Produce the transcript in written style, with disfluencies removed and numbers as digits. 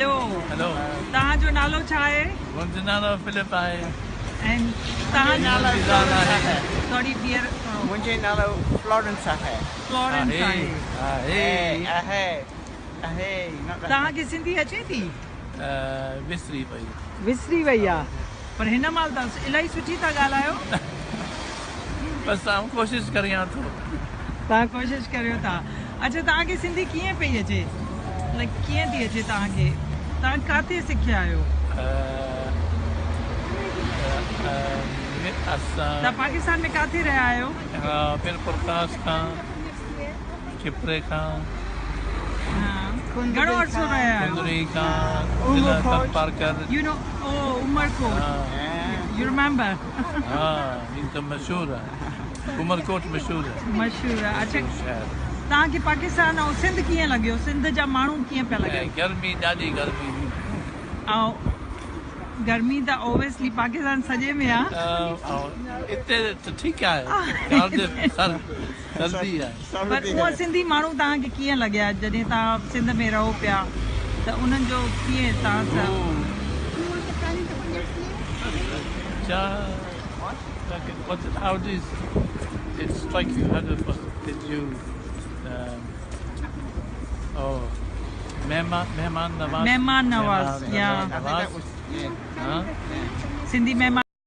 Hello. Hello. توهان جو نالو ڇا آهي؟ منهنجو نالو فلپ آهي. ۽ توهان جو نالو فلورنس آهي. سوري ٻيهر. منهنجو نالو فلورنس آهي. فلورنس آهي. آهي. آهي آهي. توهان کي سنڌي اچي ٿي؟ وسري وئي. وسري وئي آ، پر هن مهل ته الاهي سٺي ٿا ڳالهايو. بس آئون ڪوشش ڪريان ٿو. توهان ڪوشش ڪريو ٿا. اڇا، توهان کي سنڌي ڪيئن پئي اچي؟ لائڪ ڪيئن ٿي اچي توهان کي؟ توهان ڪاٿي سکيا آهيو؟ اسان توهان پاڪستان ۾ ڪاٿي رهيا آهيو؟ ميرپور خاص کان، کپري کان. گهڻو عرصو رهيا آهيو؟ ڪنري کان، ضلع Tharparkar. You know, oh, Umerkot. You remember? ها، هي ته مشهور آهي، عمرڪوٽ مشهور آهي. مشهور آهي. اڇا، شهر. توهان کي پاڪستان ۽ سنڌ ڪيئن لڳيو؟ سنڌ جا ماڻهو ڪيئن پيا لڳن؟ گرمي، ڏاڍي گرمي. ۽ گرمي ته اوبويسلي پاڪستان سڄي ۾ آهي. اتي ته ٺيڪ آهي، سردي آهي. پر اها سنڌي ماڻهو توهان کي ڪيئن لڳيا جڏهن توهان سنڌ ۾ رهو پيا ته انهن جو ڪيئن توهان سان؟ ڇا what, how did it strike you? How did, what, did you oh, مهمان مهمان نواز. مهمان Nawaz, yeah. I think that was, yeah. Huh? Sindhi مهمان